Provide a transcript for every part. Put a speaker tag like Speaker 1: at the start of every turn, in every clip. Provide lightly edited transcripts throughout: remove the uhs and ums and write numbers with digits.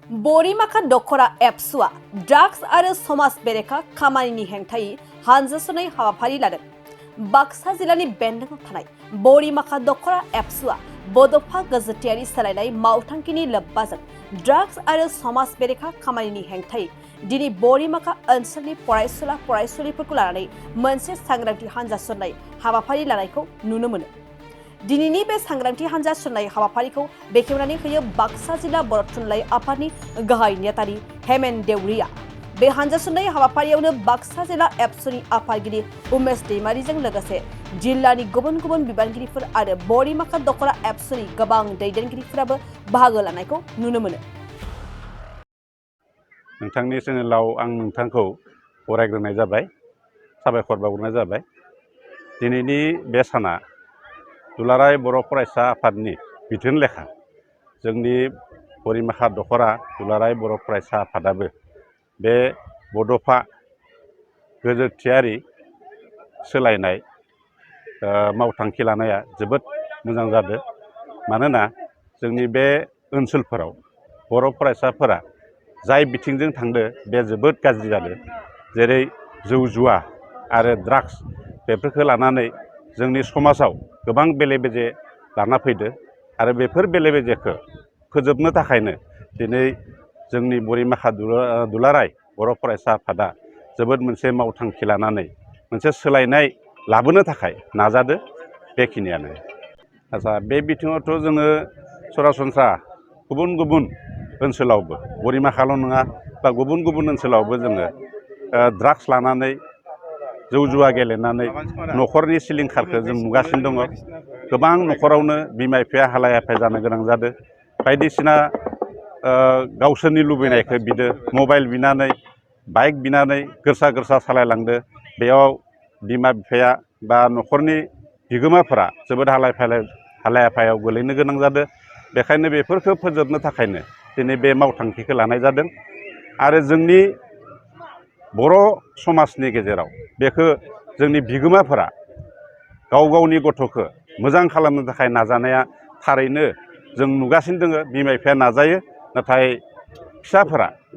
Speaker 1: बरिमाखा दख'रा एबसुआ ड्राग्स आरो समाज बेरेखा खामानिनि हेंथायै हानजा सुनाय हाबाफारि लादों। बाक्सा जिल्लानि बेन्दोंआव थानाय बरिमाखा दख'रा एबसुआ बड'फा गोजोथियारि सोलायनाय मावथांखिनि लोब्बाजों ड्राग्स आरो समाज बेरेखा खामानिनि हेंथायै दिनै बरिमाखा ओनसोलनि फरायसुला फरायसुलिफोरखौ लानानै मोनसे सांग्रांथि हानजा सुनाय हाबाफारि लानायखौ नुनो मोनो। दिनैनि बे सांग्रांथि हानजा सुनाय हाबाफारिखौ बेखेवनानै होयो बाक्सा जिल्ला बर' थुनलाइ आफादनि गाहाय नेतारि हेमेन देउरिया। बे हानजा सुनाय हाबाफारियावनो बाक्सा जिल्ला एबसुनि आफादगिरि उमेश दैमारिजों लोगोसे जिल्लानि गुबुन गुबुन बिबानगिरिफोर आरो बरिमाखा दख'रा एबसुनि गोबां दैदेनगिरिफोराबो बाहागो लानायखौ नुनो मोनो।
Speaker 2: नोंथांनि चेनेलाव आं नोंथांखौ बरायग्रोनाय जाबाय, साबायखर बावग्रोनाय जाबाय। दिनैनि बे साना दुलाराय बर' फरायसा आफादनि बिथोन लेखा जोंनि बरिमाखा दख'रा दुलाराय बर' फरायसा आफादाबो बे बड'फा गोजोथियारि सोलायनाय मावथांखि लानाया जोबोद मोजां जादों। मानोना जोंनि बे ओनसोलफोराव बर' फरायसाफोरा जाय बिथिंजों थांदों बे जोबोद गाज्रि जादों। जेरै जौ जुवा आरो ड्राग्स बेफोरखौ लानानै जोंनि समाजाव गोबां बेले बेजे लाना फैदो आरो बेफोर बेले बेजेखौ फोजोबनो थाखायनो दिनै जोंनि बरिमाखा दुलाराय बर' फरायसा आफादा जोबोद मोनसे मावथांखि लानानै मोनसे सोलायनाय लाबोनो थाखाय नाजादो। बेखिनियानो। आच्चा, बे बिथिङावथ' जोङो सरासनस्रा गुबुन गुबुन ओनसोलावबो बरिमाखाल' नङा बा गुबुन गुबुन ओनसोलावबो जोङो ड्राग्स लानानै जौ जुवा गेलेनानै न'खरनि सिलिंखारखौ जों नुगासिनो दङ। गोबां न'खरावनो बिमा बिफाया हालाय हाफाय जानो गोनां जादों। बायदिसिना गावसोरनि लुबैनायखौ बिदो मबाइल बिनानै बाइक बिनानै गोरसा गोरसा सालायलांदो। बेयाव बिमा बिफाया बा न'खरनि बिगोमाफोरा जोबोद हालाय हाफायाव गोलैनो गोनां जादों। बेखायनो बेफोरखौ फोजोबनो थाखायनो दिनै बे मावथांखिखौ लानाय जादों। आरो जोंनि बर' समाजनि गेजेराव बेखौ जोंनि बिगोमाफोरा गाव गावनि गथ'खौ मोजां खालामनो थाखाय नाजानाया थारैनो जों नुगासिनो दङ। बिमा बिफाया नाजायो, नाथाय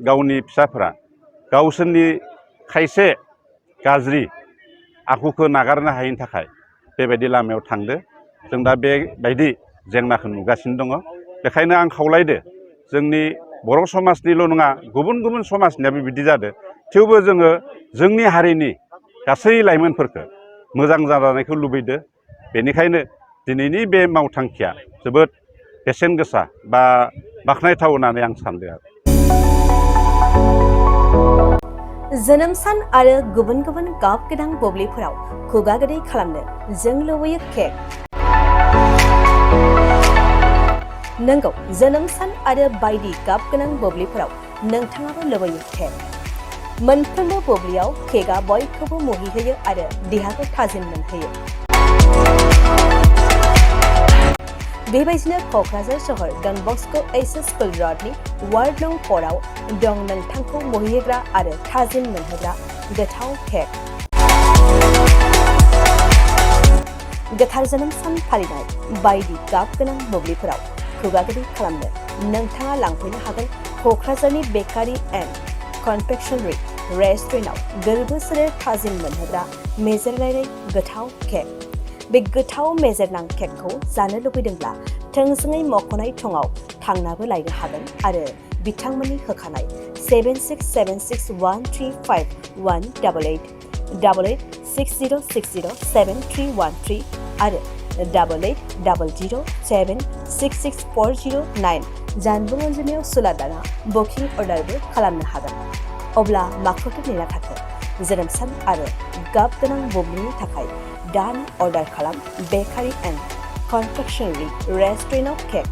Speaker 2: गावनि फिसाफोरा गावसोरनि खायसे गाज्रि आखुखौ नागारनो हायैनि थाखाय बेबायदि लामायाव थांदो। जों दा बेबायदि जेंनाखौ नुगासिनो दङ। बेखायनो आं खावलायदो, जोंनि बर' समाजनिल' नङा गुबुन गुबुन समाजनियाबो बिदि जादों। थेवबो जोङो जोंनि हारिनि गासै लाइमोनफोरखौ मोजां जानायखौ लुबैदो। बेनिखायनो दिनैनि बे मावथांखिया जोबोद बेसेन गोसा बा बाख्नायथाव होननानै आं सानदों आरो।
Speaker 1: जोनोम सान आरो गुबुन गुबुन गाब गोनां बुब्लिफोराव खुगा गोदै खालामनो जों लुबैयो केक। नंगौ, जोनोम सान आरो बायदि गाब गोनां बुब्लिफोराव नोंथाङाबो लुबैयो केक। मोनफ्रोमबो बुब्लियाव केकआ बयखौबो मुहिहोयो आरो देहाखौ थाजिम मोनहोयो। बेबायदिनो क'क्राझार सहर डन बस्क' एच.एस. स्कुल र'डनि वार्ड नं 4 आव दं नोंथांखौ मुहिहोग्रा आरो थाजिम मोनहोग्रा गोथाव केक। गोथार जोनोम सान फालिनाय बायदि गाब गोनां बुब्लिफोराव खुगा गोदै खालामनो नोंथाङा लांफैनो हागोन क'क्राझारनि बेकारि एन्ड कनफेक्शनारि रेस्टुरेन्टआव गोरबो सोलेर थाजिम मोनहोग्रा मेजेरनाय गोथाव केक। बे गोथाव मेजेरनां केकखौ जानो लुबैदोंब्ला थोंजोङै मख'नाय थंआव थांनाबो लायनो हागोन आरो बिथांमोननि होखानाय 767601351888 8860607313 आरो 880007664009 जानबुं अनजिमायाव सुलादाना बुकिं अर्डारबो खालामनो हागोन। अब्ला माखौथो नेना थाखो? जोनोम सान आरो गाब गोनां बुब्लिनि थाखाय दानो अर्डार खालाम बेकारि एन्ड कनफेक्शनारि रेस्टुरेन्टआव केक।